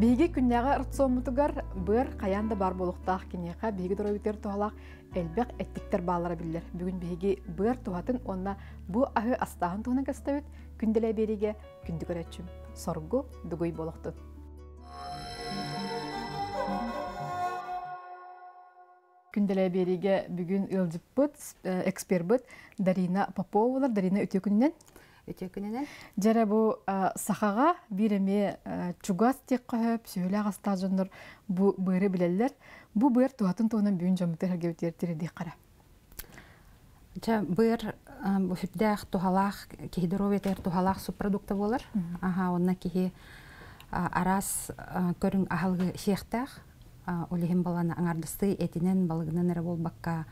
Биһиги күннээҕи рациоммутугар быар хайаан да баар буолуохтаах киниэхэ биһиги доруобуйатыгар туһалаах элбэх эттиктэр бааллара биллэр. Бүгүн биһиги быар туһатын уонна бу аһы астааһын туһунан кэстэбит. Күндэлэ биэриигэ күндү көрөөччүм соргу дугуй буолуохтун. Күндэлэ биэриигэ бүгүн ыалдьыппыт, экспербыт Дарина Попова болар. Дарина үтүө күнүнэн. Үтүө күнүнэн. Дьэрэ бу сахаҕа биир эмиэ чугас диэххэ сөп, сүһүлээх астаах дьоннор бу быары билэллэр. Бу быар туһатын туһунан бүгүн дьоммутугар эргэбитигэр тириэрдиэххэ. Дьэ, быар сүрдээх туһалаах, киһи доруобуйатыгар туһалаах субпродукта буолар. Аха, онно киһи араас көрүҥ аһылыгы сиэхтээх. Ол иһин баланы аҥардастыы этинэн, балыгынан эрэ буолбакка,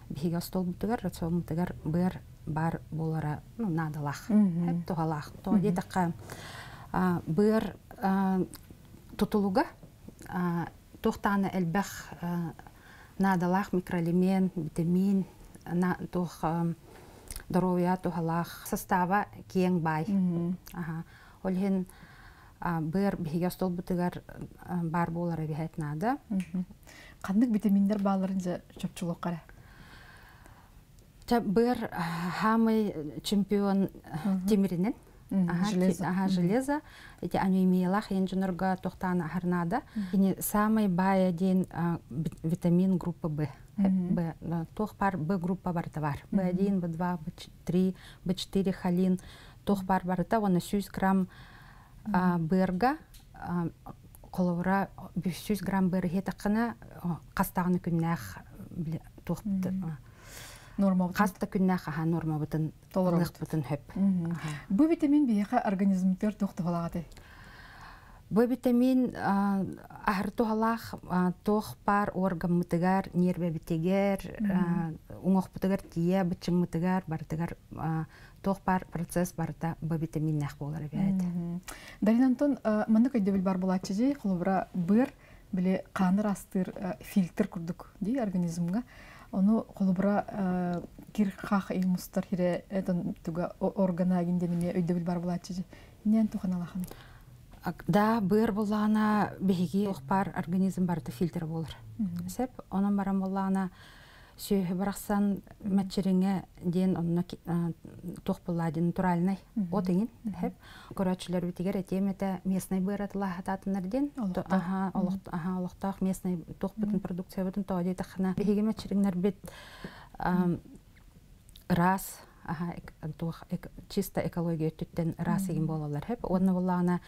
биһиги остуолбутугар, рациоммутугар быар баар буолара ну, наадалаах, туһалаах. Тоҕо диэтэххэ, быар тутулуга туох даҕаны элбэх наадалаах микроэлемент, витамин, туох доруобуйа туһалаах састааба киэҥ баай. Ол иһин быар биһиги остуолбутугар баар буолара эбиһээт наада. Ханнык витаминнэр баалларын дьэ чопчулуохха эрэ? Чэ, быар хаамый чемпион тимиринэн Железо. Ага, железо. Эти анемиялаах иэн дьонорго тохтаан аһар наада. Кини самый баайа диэн витамин группа Б. Б. Туох бар Б группа барыта бар. Б1, Б2, Б3, Б4 холин туох бар барыта уонна 100 грамм быарга холобура 100 грамм быар иһиэтэххинэ хас даҕаны күннээх туох Нормабытын. Хас да күннээх аха нормабытын Толоробут. ылыахпытын сөп. Бу витамин биһиэхэ организмтыгар туох туһалаах этэй? Бу витамин аһары туһалаах туох баар органмытыгар, нервэбитигэр, уҥуохпутугар тиийэ, быччыҥмытыгар барытыгар туох баар процесс барыта б витаминнээх буолар эбээт. Дарина Антон, маннык өйдөбүл бар буолааччы дии, холобура быар били хааны ыраастыыр фильтр курдук дии организмҥа. Ону холобура кир-хах и мустар хире этон туга органа диэн эмиэ өйдөбүл бар буолааччы дии. Иннэн туханалахан. Да, быар буллаҕына биһиги туох баар организм барыта фильтр буолар. Сөп. Онон баран буллаҕына сүөһү барахсан мэччириҥэ диэн онно туох буллаа диэн натуральнай от иҥин сөп. Көрөөччүлэрбитигэр этиэм этэ местный быаратылаахатаатыннар диэн аха олохтоох местный туохпутун продукциябытын тоҕо диэтэххинэ биһиги мэччириҥнэрбит ыраас аха туох чисто экология өттүттэн ыраас игин буолаллар сөп уонна буоллаҕына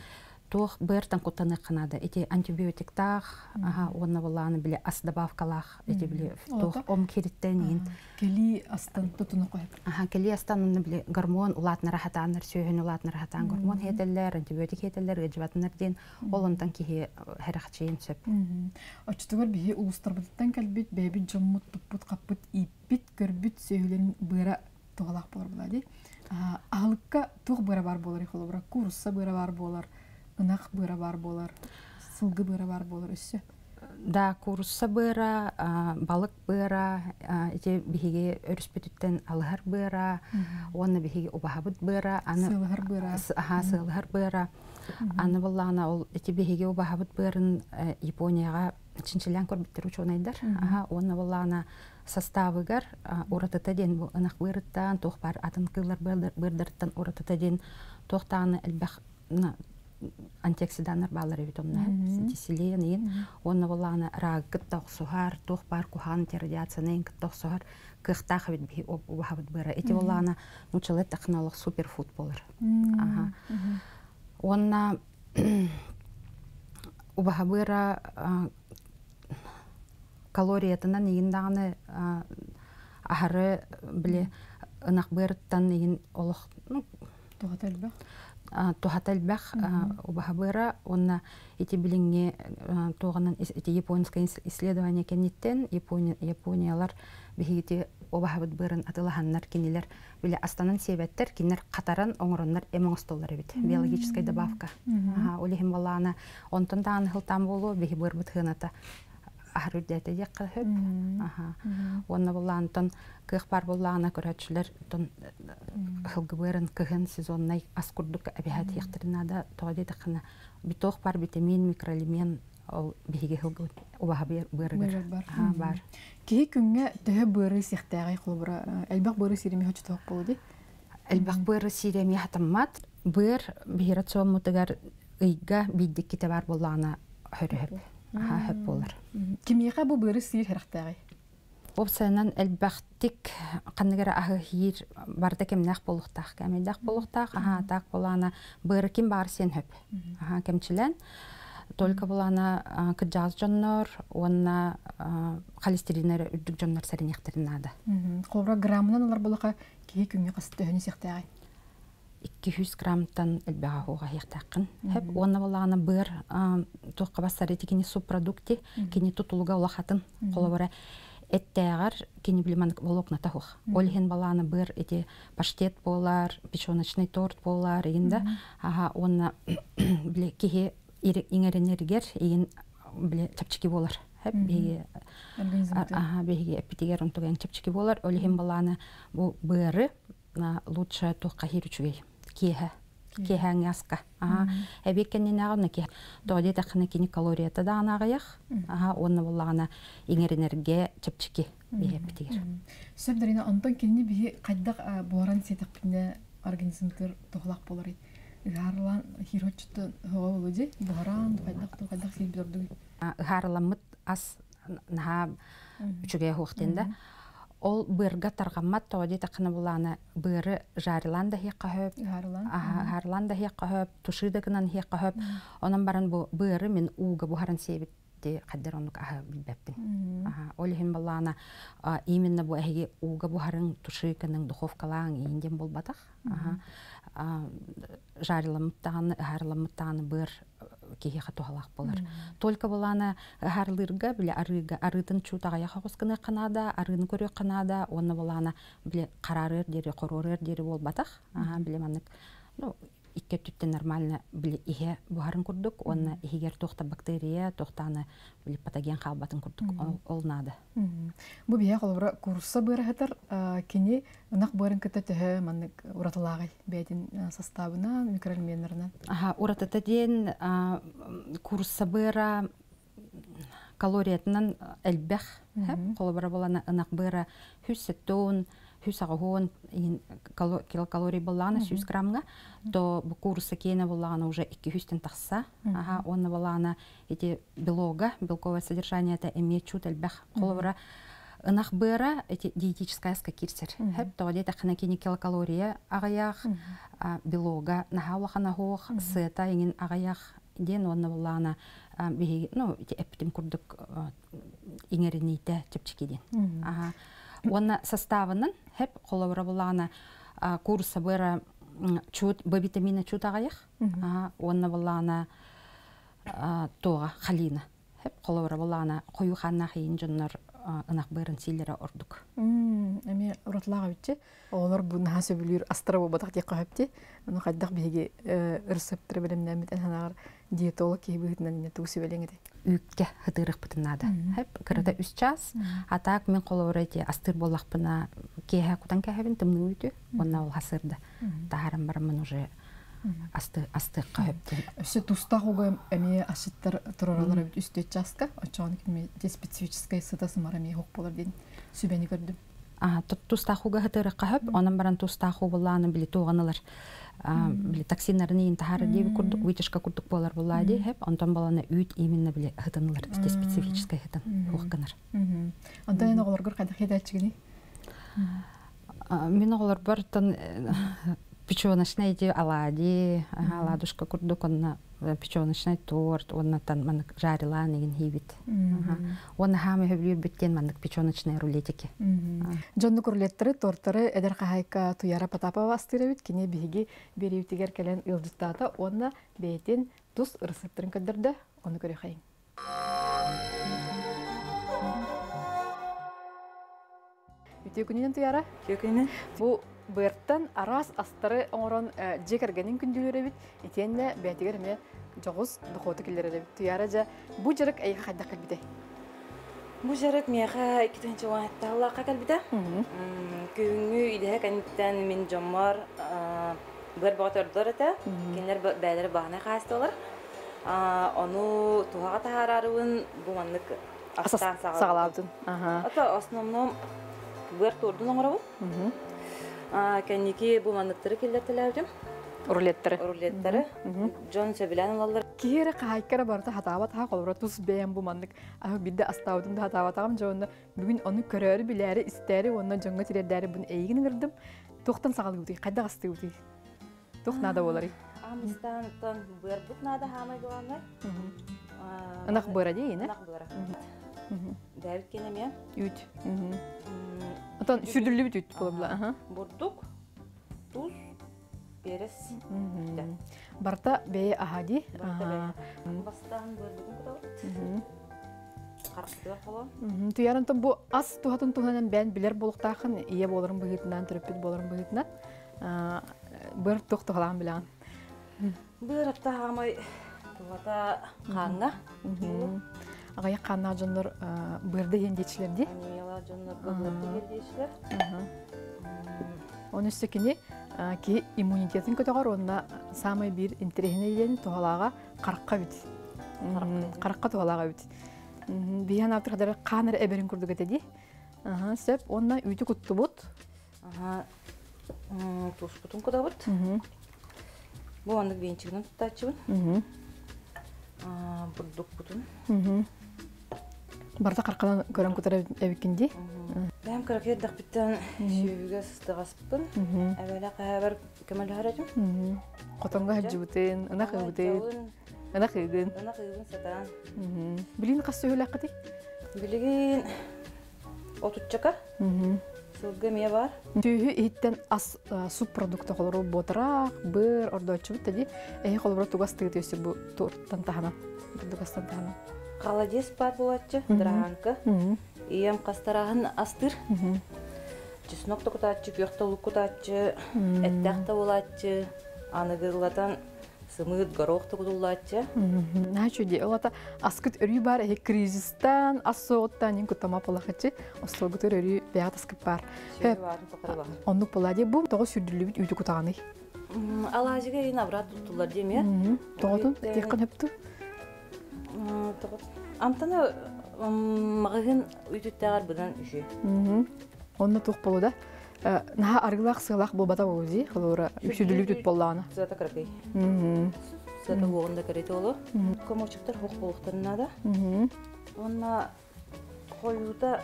туох быартан куттаныахха наада ити антибиотиктаах аха уонна буоллаҕына били ас добавкалаах ити били туох ом кириттэн иин Кэлии астан тутуну қойып. Аха кэлии астан онно били гормон улаатынара хатааннар сүөһүн улаатынара хатаан гормон хиэтэллэр антибиотик хиэтэллэр ыадьыбатынар диэн ол онтон киһи хэрэхчиин сөп. Оччотугар биһи улуустарбытыттан кэлбит бэйэбит дьоммут туппут хаппыт ииппит көрбүт сүөһүлэрин быара туһалаах буолар буолаа дии. Аһылыкка туох быара баар буолар холобура куурусса быара баар буолар, ынах быара баар буолар, сылгы быара баар буолар өссө. Да, куурусса быара, балык быара, ити биһиги өрүспүтүттэн алыһар быара, уонна биһиги убаһабыт быара, аны Сыалыһар быара. Аха, сыалыһар быара. Аны буллаҕына ол ити биһиги убаһабыт быарын Японияҕа чинчилээн көрбүттэр учуонайдар. Аха, уонна буллаҕына составыгар уратыта диэн бу ынах быарыттан, туох баар атын кыыллар быардарыттан уратыта диэн туох даҕаны элбэх антиоксиданнар бааллар эбит онно селен иин уонна буоллаҕына рагы кытта охсуһар туох баар куһаҕан радиацияны кытта охсуһар кыахтаах эбит биһи убаһабыт быара ити буоллаҕына нууччалыы эттэххинэ суперфуд буолар аха уонна убаһа быара калориятынан иин даҕаны аһары били ынах быарыттан иин олох Туһата элбэх. Туһата элбэх убаһа быара уонна ити билиҥҥи туоҕунан ити японское исследование кэнниттэн Япониялар биһиги убаһабыт быарын атылаһаннар кинилэр били астанан сиэбэттэр, кинилэр хатаран оҥороннор эм оҥостоллор эбит, биологическая добавка. Ол иһин балаана онтон даҕаны сылтаан буолуо биһи быарбыт сыаната аһар үрдээтэ диэххэ сөп. Уонна буллаантан кыах баар буоллаҕына көрөөччүлэр тон сылгы кыһын сезоннай ас курдук эбэһээт иэхтэрин наада. Тоҕо диэтэххинэ битох бар витамин, микроэлемент ол биһиги сылгы убаһа быарыгар баар. Киһи күҥҥэ төһө быары сиэхтээҕий холобура элбэх быары сиирими хочотоох буолу ди? Элбэх быары сииреми хатаммат. Быар биһи рационмутугар ыйга биирдикките бар буоллаҕына хөрөһөп хөп буолар. Кимиэхэ бу быары сиир хэрэхтээҕий? Опсайынан элбэхтик ханныгара аһы хиир барыта кэмнээх буолуохтаах, кэмэйдээх буолуохтаах, аһаа таак буолаана быары ким баар сиэн хөп. Аһаа кэмчилэн только булаана кырдьаҕас дьоннор уонна холестериннэр үрдүк дьоннор сэрэниэхтэрин наада. Холобура граммынан ылар буолаха киһи күҥҥэ хас төһөнү сиэхтээҕий? 200 граммтан элбэҕэ хуоҕа иһиэхтээххин. Хэп уонна буоллаҕына быар туохха бассары кини субпродукти, кини тутулуга улахатын. Холобура эттээҕэр кини билиманык волокната хуох. Ол иһин балаана быар ити паштет буолар, печеночный торт буолар, игин да аха уонна били киһи иҥэринэригэр игин били чэпчэки буолар. Хэп биһиги аха биһиги эппитигэр онтуган чэпчэки буолар. Ол иһин балаана бу быары лучше туохха хир үчүгэй киэһэ киэһээҥҥи аска аха эбиэт кэннинээҕи онно киэһэ тоҕо диэтэххинэ кини калорията даҕаны аҕыйах аха уонна буоллаҕына иҥэринэргэ чэпчэки биһиэппитигэр. Сөп Дарина, онтон кинини биһи хайдах буоран сиэтэхпитинэ организмтыр туһалаах буоларый? Ыһаарылаан хироччуттан хоҕо болу буһаран хайдах хайдах сиир ордугуй? Ыһаарыламмыт ас наһаа үчүгэй уһуохтин да ол быарга тарҕаммат тоҕо диэтэххинэ булаана быары жарилаан да иһиэххэ сөп, ыһаарылаан да иһиэххэ сөп, туши да гынан иһиэххэ сөп. Онон баран бу быары мин ууга буһаран сиэбит хайдар оннук аһы билбэппин. Ол иһин баллаана именно бу эһиги ууга буһарыҥ, туши гының, духовкалааҥ иин диэн буолбатах. Жариламмыт даҕаны, ыһаарыламмыт даҕаны быар киһиэхэ туһалаах буолар. Только булаана ыһаарылыырга, били арыыга, арыытын чуут аҕыйах оҕус гыныахха наада, арыыны көрүөххэ наада, уонна булаана били хараарыар диэри, хоруорыар диэри буолбатах. Били маннык, ну, икки өттүттэн нормально били иһэ буһарын курдук уонна иһигэр туох да бактерия, туох даҕаны били патоген хаалбатын курдук ол наада. Бу биһиэхэ холобура куурусса быараһытар кини ынах быарын кытта төһө маннык уратылааҕый бэйэтин састаабынан, микроэлеменнарынан? Аха, уратыта диэн куурусса быара калориятынан элбэх. Холобура буолана ынах быара 170, 180 килокалорий буоллаҕына 100 граммга, то бу куурусса киэнэ буоллаҕына уже 200-тэн тахса. Аха, уонна буоллаҕына ити белога, белковое содержание это эмиэ чут элбэх. Холобура ынах быара эти диетическая аска киирсэр. Хэп тоҕо диэтэххинэ кини килокалория аҕыйах, белога наһаа улахан аһуох, сыата иҥин аҕыйах диэн уонна буоллаҕына биһиги ну ити эппитим курдук иҥэриниитэ чэпчэки диэн. Аха. Уонна составынан хэп холобура буоллаҕына куурусса быара чуут Б витамина чуут аҕыйах. Уонна буоллаҕына туоҕа халина. Хэп холобура буоллаҕына хойуу хааннаах иин дьоннор ынах быарын сииллэрэ ордук. Эмиэ уратылаах эбитчи. Оҕолор бу наһаа сөбүлүүр астара буолбатах диэххэ сөп Ону хайдах биһиги ырысыаптары бэлэмнээммит эн санааҕар диетолог киһи быһыытынан иннэ тугу сүбэлиэҥ этэй? Үүккэ хытыырыахпытын наада. Хэп кырата үс час. А так мин холобура ити астыыр буоллахпына киэһэ кутан кээһэбин тымныы үүтү уонна ол хасырда таһааран бараммын уже астыахха сөп диэн. Өссө тустаах уга эмиэ асчыттар тураралар эбит үс часка оччоҕуна кими специфическай сыта сымара эмиэ хук болар диэн сүбэни көрдүм. Тустаах уга хытырыкка хөп, онон баран тустаах убулааны били туоҕан били токсиннарын иин таһаар диэби курдук вытяжка курдук буолар буллаа дии хөп, онтон баланы үүт именно били хытынылар специфическай хытын хуох гынар. Онтон эн оҕолоргор хайдах иитээччигиний? Мин оҕолорбор тон Печеночный ди оладьи, оладушка курдук онно печеночный торт, оннотон маннык жарилаан игин хийбит. Уонна хаама өһөбүлүүр бүттен маннык печеночный рулетики. Дьоннук рулеттары, тортары эдэр хаһайка Туяра Потапова астыыр эбит. Кини биһиги биэриибитигэр кэлэн ыалдьыттаата уонна бэйэтин тус ырысыаптарын көрдөрдө. Ону көрүөххэйиҥ. Үтүө күнүнэн Туяра. Үтүө күнүнэн. Бу быартан араас астары оҥорон дьиэ кэргэнин күндүлүүр эбит. Итиэннэ бэйэтигэр эмиэ дьоҕус дохуоту киллэрэр эбит. Туяра дьэ бу дьарык эйиэхэ хайдах кэлбитэй? Бу дьарык миэхэ 2017 сыллаахха кэлбитэ. Күһүҥҥү идэһэ кэнниттэн мин дьоммор быар бөҕөтөрдөр этэ. Кинилэр бэйэлэрэ бааһынай хаһаайыстыбалар. Ону туһаҕа таһаарарыбын бу маннык астаан саҕалаабытын. Ото основном быар туордун оҥоробун. Кэнники бу манныктары киллэртэлээбитим. Рулеттары. Рулеттары. Дьон сөбүлээн ылаллар. Киһи эрэ хаһаайка эрэ барыта хатаабат аха холобура тус бэйэм бу маннык аһы биирдэ астаабытым да хатаабатаҕым дьэ уонна бүгүн ону көрөөрү билээри истээри уонна дьоҥҥо тириэрдээри бун эйигин ыҥырдым туохтан саҕалыыбытый хайдах астыыбытый туох наада буоларый Амистаантан быарбыт наада хаамай главное. Ынах быара дии, Ынах быара. Бэбит кene эмиэ. Үүт. Отон сүрдүллүбүт үүт буолла. Бурдук, туз, перец. Барта бэйэ аха дии. Бастаан быарбытын кутабыт. Харахтыгар холон. Туярын бу ас туһатын туһунан бэйэн билэр буолуохтаахын, ийэ буоларын быһыытынан, төрөппүт буоларын быһыытынан быр туох туһалаан билэҕин? Быр атта хаамай туһата хааҥҥа. Аҕыйах хааннаах дьоннор бырды иһин диэчилэр дии. Анемиялаах дьоннорго бырды иһин диэчилэр. Оны өссө кини киһи иммунитетын көтөҕөр уонна саамай биир интэриэһинэй диэн туһалааҕа харахха эбит. Харахха туһалааҕа эбит. Биһиэн аптыр хаан эрэ эбэрин курдук этэ дии. Сөп. Уонна үүтү куттубут. Туспутун кутабыт. Бу маннык венчигинэн туттааччыбын. Бурдукпутун. Барыта харканан көрөн кутар эбиккин дии. Бэйэм кыракый эрдэхпиттэн сүөһүгэ сыстаҕаспын. Эбэлэ хаһабар көмөлөһөр этим. Хотоҥҥо сылдьыбытын, ынах ыыбытын. Ынах ыыгын. Ынах ыыгын сатаан. Билигин хас сүөһүлээххитий? Билигин отуччака. Сылгы эмиэ баар. Түүһү иһиттэн ас субпродукта холору буотараах, быр, ордооччубут да дии. Эһи холобура тугас тыгыт өссө бу туортан таһынан, бурдугастан таһынан. Холодец баар буолааччы, драһанка. Ийэм хастарааһын астыыр. Чеснок да кутааччы, күөх да лук кутааччы, эттээх да буолааччы, аныгылатан сымыыт, горох да кутуллааччы. Наһаа үчүгэй. Ол ата аскыт өрүү баар эһи кризистан, ас суоҕуттан нин куттама полахачы, остуолгутугар өрүү бэйэҕит аскыт баар. Оннук буолаа дии. Бу тоҕо сүрдүллүбүт үүтү кутаҕаный? Алаадьыга иин абрат туттуллар диэмиэ. Тоҕотун тиэххин хөптү? Амтана маҕаһыын үүтүттээҕэр быдан үчүгэй. Онно туох буолуо да? Наһаа арыылаах сыалаах буолбата буолуо дии, холобура үксүдүлүбүт буоллаҕына. Сыата кыракый. Сыата уоҕун да кэрити олу. Комочектар хоох буолуохтарын наада. Уонна хойуута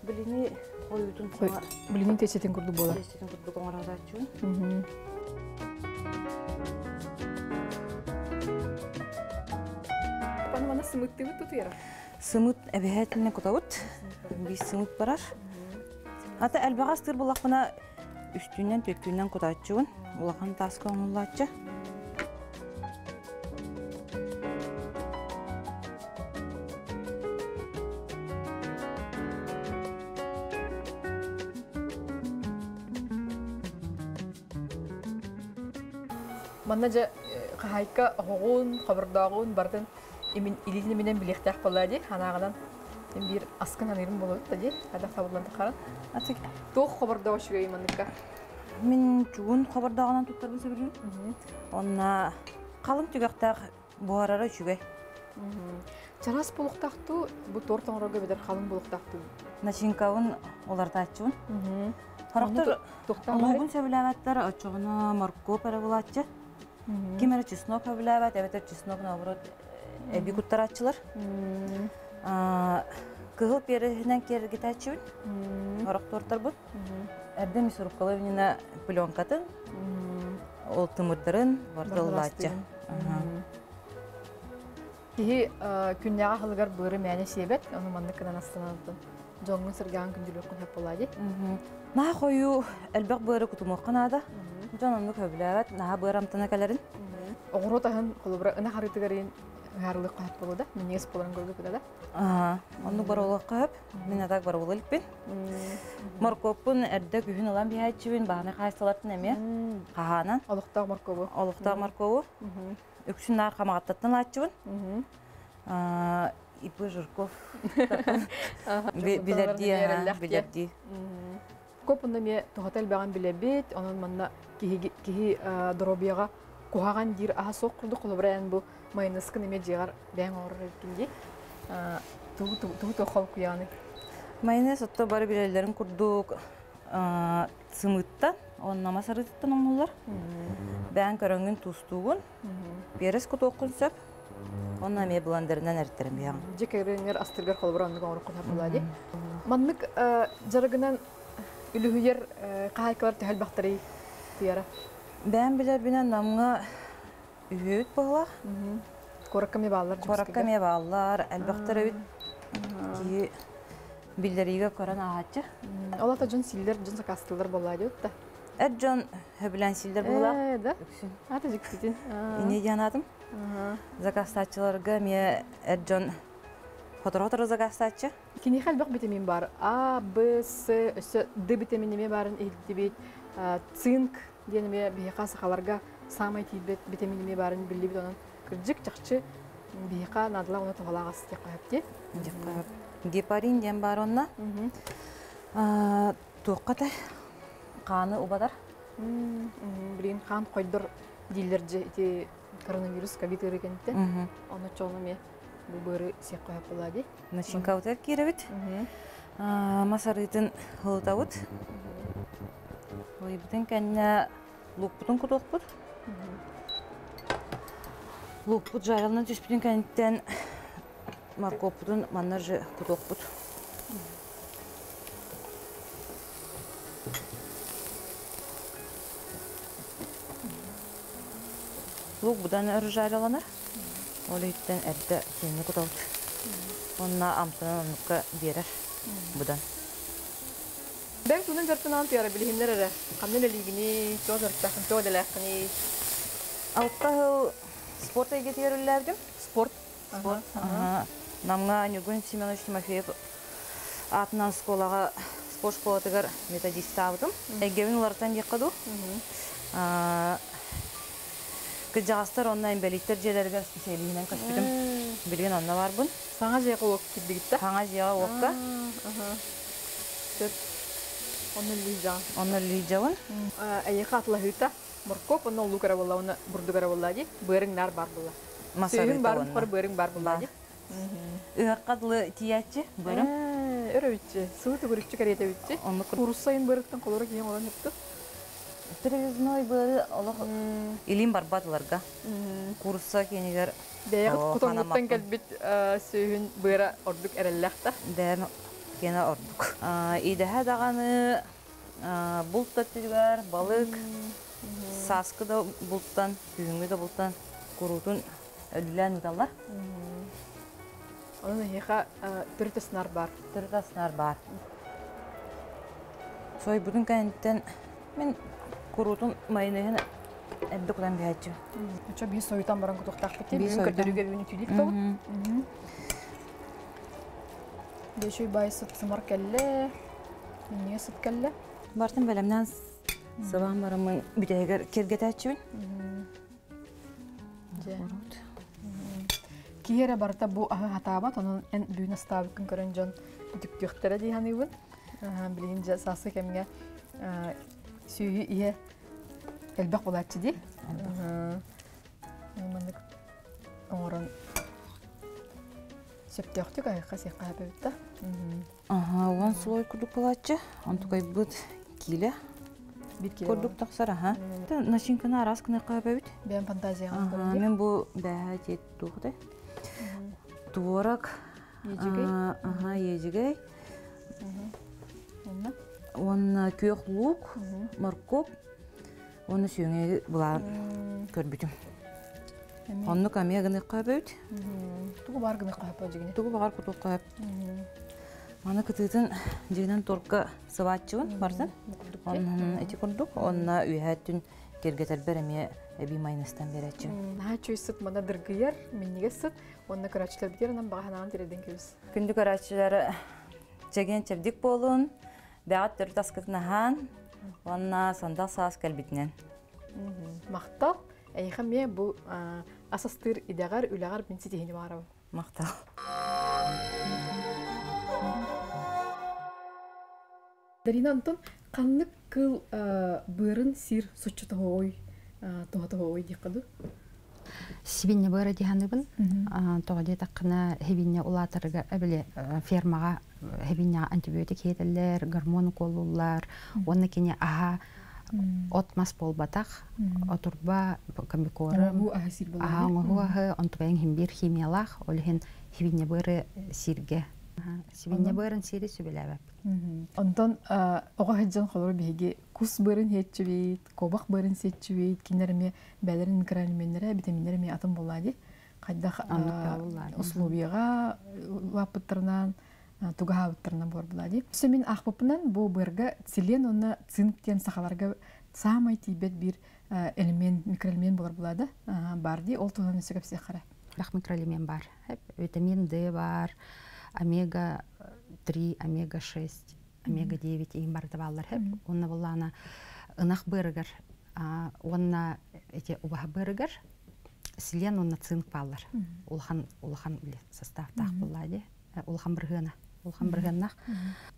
билини хойуутун саҥа Билини тиэстэтин курдук буолар. Тиэстэтин курдук оҥороотааччыбын. Паны мана сымыттыыбыт тутуйара. Сымыт эбэһээтинэ кутабыт. Биир сымыт барар. Ата элбэҕи астыыр буоллахпына үстүүнэн, түөртүүнэн кутааччыбын. Улахан тааска оҥоһуллааччы. Манна дьэ хаһаайка оһоҕун, хобордооҕун барытын имин илиитин иминэн билиэхтээх буоллаа дии, ханааҕынан биир аскын аныырым буолуо да дии, хайдах табыллан тахаран. Туох хобордоох үчүгэй манныкка? Мин чугун хобордооҕунан туттарбын сөбүлүүбүн. Онна халыҥ түгэхтээх буһарара үчүгэй. Чараас буолуохтаахтуу, бу торт оҥорорго эбэтэр халыҥ буолуохтаахтуу? Начинкабын уларытааччыбын. Сорохтор луугун сөбүлээбэттэр, оччоҕуна моркуоп эрэ булааччы. Ким эрэ чеснок сөбүлээбэт, эбэтэр чеснок наоборот эбии куттарааччылар. Кыһыл переһинэн киэргэтээччибин, сорох тортарбын. Эрдэ мясорубкалыы иннинэ пленкатын. Ол тымырдарын бардыллааччы. Киһи күннээҕи аһылыгар быары мээнэ сиэбэт, ону маннык гынан астанан дьоҥҥун сыргаан күндүлүөххүн сөп буолаа дии. Наһаа хойуу элбэх быары кутумуохха наада. Дьон оннук сөбүлээбэт, наһаа быар амтана кэлэрин. Оҕуруот аһын холобура ынах арыытыгар иин ыһаарылыахха сөп буолуо да, минньигэс буоларын көрбүт да. Оннук барылыахха сөп. Мин атак барылы иликпин. Моркуоппун эрдэ күһүн ылан биһээччибин, баһанай хаайсалартан эмиэ хаһаанан. Олохтоох моркуобу. Олохтоох моркуобу. Үксүн наар хамаҕаттаттан ылааччыбын. ИП Жирков билэрдии билэрдии. Коп онно эмиэ туһата элбэҕин билэбит, онон манна киһи киһи доруобуйаҕа куһаҕан диир аһа суох курдук холобура эн бу майонезкын эмиэ дьиэҕэр бэйэҥ оҥорор эбиккин дии. Тугу тугу туох холкуйаҕыный? Майонез отто бары билэллэрин курдук сымыыттан уонна мас арыытыттан оҥоһуллар. Бэйэҥ көрөҥҥүн туустуугун, перец кутуоххун сөп. Онно эмиэ блендеринэн эриттэрэн биһэҕин. Дьэ кэргэнигэр астыргар холобура оннук оҥороххун буолаа дии. Маннык дьарыгынан үлүһүйэр хаһаайкалар төһө элбэхтэрий Туяра? Бэйэм билэрбинэн Намҥа үһүөбүт буоллах. Куоракка эмиэ бааллар. Куоракка эмиэ бааллар, элбэхтэр эбит. Киһи биллэриигэ көрөн ааһааччы. Ол ата дьон силлэр, дьон сакаастыыллар буоллаа диэбит да. Эр дьон сөбүлээн силлэр быһыылаах. Ээ, да? Ата дьиктитин. Инньэ диэн аатым. Заказтааччыларга эмиэ эр дьон хоторо-хоторо заказтааччы. Киниэхэ элбэх витамин бар. А, Б, С, өссө Д витамин эмиэ баарын иһиттибит. Цинк диэн эмиэ биһиэхэ сахаларга саамай тиийбэт витамин эмиэ баарын биллибит. Онон кырдьык чахчы биһиэхэ наадалаах уонна туһалаах ас диэххэ сөп дии. Гепарин диэн баар онно. Туохха да хааны убатар. Блин, хаан хойдор дииллэр дьэ ити коронавирус ковид ыарыы кэнниттэн. Ону чоҕун эмиэ бу быары сиэххэ сөп буолаа дии. Начинкабытыгар киирэбит. Мас арыытын ылытабыт. Ылыйбытын кэннэ луукпутун кутуохпут. Луукпут жарылынан түспүтүн кэнниттэн морковпутун манна же кутуохпут. Лук будан өр жарыланар. Ол иһиттэн эрдэ киэҥҥэ кутабыт. Уонна амтанын оннукка биэрэр будан. Бэҥ тунун дьартынаан туяра билиһиннэр эрэ. Ханна үлэлиигиний, туох дьарыктааххын, туох идэлээххиний? Алта сыл спорт эйгэтигэр үлэлээбитим. Спорт. Спорт. Намҥа Ньургун Семенович Тимофеев аатынан оскуолаҕа спорт школатыгар методистаабытым. Эйгэбин уларытан диэххэ дуу. Кырдьаҕастар уонна инбэлииттэр дьиэлэригэр специалиһинэн көспүтүм. Билигин онно барбын. Саҥа дьиэҕэ уок киирдигит да? Саҥа дьиэҕэ уокка. Сөп. Онно үллүйдьэҕин. Онно үллүйдьэбин. Эйиэхэ атлаһыыта моркуоп онно улуу кэрэ буолла уонна бурдук эрэ буолла дии. Быарыҥ наар баар буолла. Сүөһүҥ баарын тухары быарыҥ баар буолла дии. Ыһыахха дылы тиийээччи быарым. Өрөбүччү, сылы төгүрүччү кэриэтэбиччи. Оннук. Куурусса быарыттан холоро киһи оҥорон өптө. Привязной быары олох илиим барбат ыларга. Куурусса киэнигэр Бэйэҕит хотоҥҥуттан кэлбит сүөһүн быара ордук эрэллээх да? Бэйэм киэнэ ордук. Идэһэ даҕаны булт өттүгэр балык, сааскы да бултан, күһүҥҥү да бултан куруутун өлүүлээн ыыталлар. Онон эһиэхэ төрүт аснаар баар. Төрүт аснаар баар. Сойбутун кэнниттэн мин куруутун майонеһын эрдэ кутан биһээччи. Очо биир сойтан баран кутуохтаахпыт дии. Бүгүн көрдөрүүгэ бүгүн үтүүлүк тобут. Бешүй бай сыт сымар кэллэ. Минньигэ сыт кэллэ. Бартын бэлэмнээн сыбаан бараммын бүтэһигэр киргэтээччибин. Киһи эрэ барыта бу аһы хатаабат, онон эн бүгүн астаабыккын көрөн дьон үтүктүөхтэрэ дии саныыбын. Билигин дьэ сааскы кэмҥэ сүөһү иһэ элбэх буолааччы дии. Маннык оҥорон сөптөөхтүк айахха сиэххэ сөп да. Аха, 10 слой курдук буолааччы. Онтукайбыт киилэ курдук тахсар, аха. Начинканы араас гыныахха сөп Бэйэм фантазияҕа Мен бу бэһэ диэт туохутай? Творог. Ежигей. Аха, ежигей. Уонна күөх луук, моркуоп. Уонна сүүҥэги булаан көрбүтүм. Оннук эмиэ гыныахха сөп. Тугу баар гыныахха сөп дьигини? Тугу баҕар кутуохха сөп. Маны кытыытын дьиҥинэн торка сыбааччыбын барытын. Ити курдук. Онно үөһээттүн киэргэтэрбэр эмиэ эбии майонезтан биэрээччим. Наһаа үчүгэй сыт мана дыргыйар, минньигэс сыт. Уонна көрөөччүлэр битиэр онон баҕа санаан тириэрдэн кэбис. Күндү көрөөччүлэр, чэгиэн чэбдик буолун, бэҕэт төрүт аскытын аһаан, уонна сандал саас кэлбитинэн. Махтал. Эйиэхэ эмиэ бу ас астыыр идэҕэр, үлэҕэр мин ситиһиини баҕарабын. Махтал. Дарина, онтон ханнык кыл быарын сир соччо тоһоҕой, тоһо тоһоҕой диэххэ дуу? Сибинньэ быара диһаныбын. Тоҕо диэтэххинэ, хибинньэ улаатарыгар били фермаҕа хибинньэҕэ антибиотик иһэтэллэр, гормон укуоллууллар уонна кини аһа от-мас буолбатах, отурба, комбикорм, аһа оҥоһуу аһы, онтукайын иһин биир химиялаах, ол иһин хибинньэ быары сииргэ. Сибинньэ быарын сиири сүбэлээбэппин. Онтон оҕо сылдьан холобур биһиги кус быарын сиэччибит, куобах быарын сиэччибит, кинилэр эмиэ бэйэлэрин микроэлеменнэрэ, витаминнэрэ эмиэ атын буоллаа дии. Хайдах условияҕа улааппыттарынан, тугу аһаабыттарынан буолар буоллаа дии. Өссө мин аахпыппынан бу быарга селен уонна цинк диэн сахаларга саамай тиийбэт биир элемент, микроэлемент буолар буоллаа да бар дии. Ол туһунан өссө кэпсиэххэ эрэ. Элбэх микроэлемент бар. Витамин D бар, омега-3, омега-6, омега-9 иин барыта бааллар. Уонна буллаана ынах быарыгар уонна эти убаһа быарыгар селен уонна цинк бааллар. Улахан улахан составтаах буллаа дии. Улахан бырыһыана. Улахан бырыһыаннах.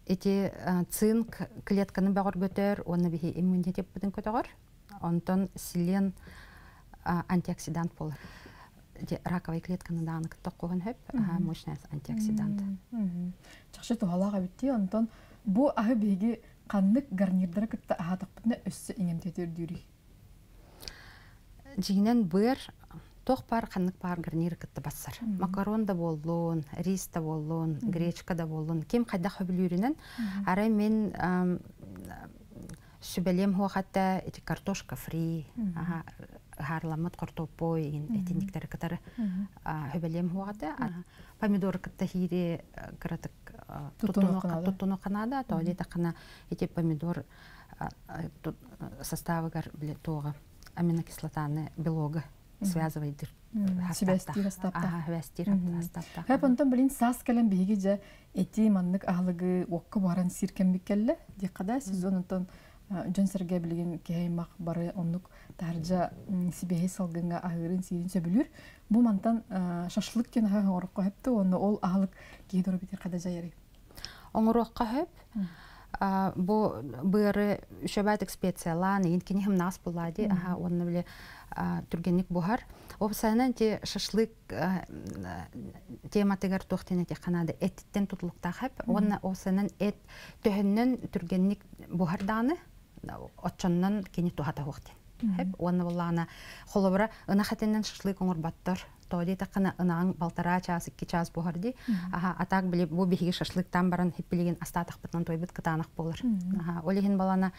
Ити цинк клетканы бөҕөргөтөр уонна биһи иммунитеппытын көтөҕөр. Онтон селен антиоксидант буолар. Раковай клетканы даҕаны кытта хоһун хөп, мощный антиоксидант. Чахчы туһалаах эбит дии. Онтон бу аһы биһиги ханнык гарнирдары кытта аһаатахпытына өссө иҥэмтиэтэ үрдүүрүй? Дьиҥинэн быар туох баар ханнык баар гарниры кытта бассар. Макарон да буоллун, рис да буоллун, гречка да буоллун, ким хайдах сөбүлүүрүнэн. Арай мин сүбэлиэм хуохатта ити картошка фри, ыһаарыламмыт хортуоппуй итинниктэри кытары сөбэлиэм хуохата. Помидоры кытта хиири кыратык туттунуохха наада. Тоҕо диэтэххинэ ити помидор составыгар туоҕа аминокислотаны белогы связывайдыр. Сибэстиир астаптаах. Сибэстиир астаптаах. Хэп онтон билин саас кэлэн биһиги дьэ эти маннык аһылыгы уокка буһаран сиир кэммит кэллэ диэххэ да сезон онтон дьон-сэргэ билигин киһи аймах бары оннук таһырдьа сибиэһэй салгыҥҥа аһыырын сиирин сөбүлүүр. Бу мантан шашлык диэн аһы оҥороххо сөп дуо уонна ол аһылык киһи доруобуйатыгар хайдах дьайарый? Оҥоруохха сөп. Бу быары үчүгэйдик специялаан иин кини хымнаас буллаа дии аха уонна били түргэнник буһар. Опсайынан ти шашлык тематыгар туох диэн этиэххэ наада эттиттэн тутулуктаах сөп. Уонна опсайынан эт төһөннөн түргэнник буһар даҕаны оччоннон кини туһата суох диэн. Сөп. Уонна буоллаҕына холобура ынах этинэн шашлык оҥорботтор. Тоҕо диэтэххинэ ынаҕыҥ балтараа чаас, икки чаас буһар дии. Аха, а так били бу биһиги шашлыктаан баран хиппилигин астаатахпытынан тойбут кытаанах буолар. Аха, ол иһин балана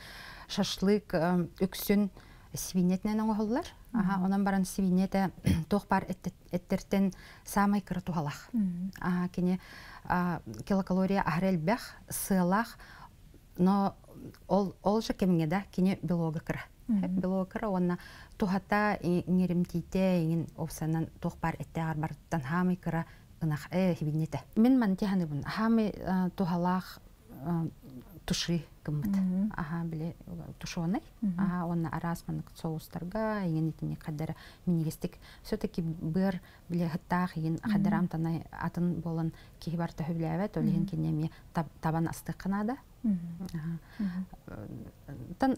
шашлык үксүн свиньетинэн оҥоһуллар. Аха, онон баран свиньетэ туох баар эттэртэн саамай кыра туһалаах. Аха, кини килокалория аһара элбэх, сыалаах, но ол ол же кэмҥэ да кини белога кыра. Белога кыра уонна туһата иҥэримтиитэ иҥин опсанан туох баар эттээҕэр барыттан хаамый кыра ынах хибинньэтэ. Мин манти ханыбын хаамый туһалаах туши гыммыт. Аха били тушеный. Аха уонна араас маннык соустарга иҥин итини хаддара минньигэстик все-таки быар били хыттаах иҥин хаддара амтанай атын буолан киһи барыта сөбүлээбэт ол иһин кини эмиэ табан астыахха наада. Тан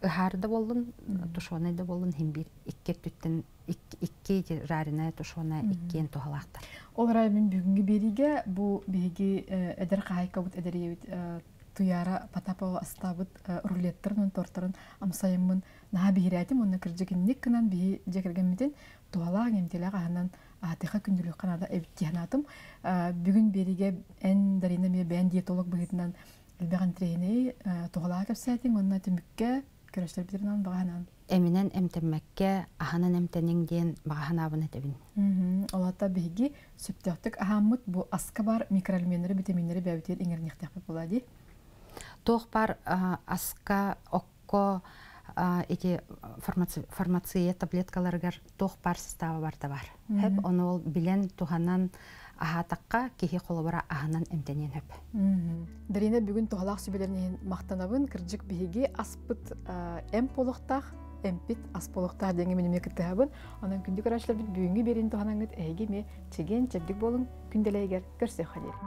ыһаар да буоллун, тушеный да буоллун иһин биир икки өттүттэн икки жареная тушеная иккиэн туһалаахтар. Ол эрэ мин бүгүҥҥү биэриигэ бу биһиги эдэр хаһаайкабыт эдэр ийэбит Туяра Потапова астаабыт рулеттарын тортарын амсайыммын наһаа биһирээтим уонна кырдьык инник гынан биһи дьиэ кэргэммитин туһалаах эмтэлээх аһынан аатыха күндүлүөххэ наада эбит дии санаатым. Бүгүн биэриигэ эн Дарина эмиэ бэйэн диетолог быһыытынан элбэх интэриэһинэй туһалаах кэпсээтиҥ уонна түмүккэ көрөстөрбүтүнэн баҕа санаан. Эминэн эмтэммэккэ, аһынан эмтэниҥ диэн баҕа санаабын этэбин. Ол аата биһиги сөптөөхтүк аһааммыт бу аска бар микроэлеменнэри, витаминнэри бэйэбитигэр иҥэриниэхтээхпит буолаа дии. Туох бар аска, окко ити фармация таблеткаларыгар туох бар состава барта бар. Хөп ону ол билэн туһанан аһаатахха киһи холобура аһынан эмтэниэн хөп. Дарина бүгүн туһалаах сүбэлэрин иһин махтанабын. Кырдьык биһиги аспыт эмп буолуохтаах, эмпит ас буолуохтаах диэҥҥэ мин эмиэ кыттыһабын. Онон күндү көрөөччүлэрбит бүгүҥҥү биэриини туһанаҥҥыт эһиги эмиэ чэгиэн чэбдик буолуҥ, күндэлэйигэр көрсүөххэ диэри.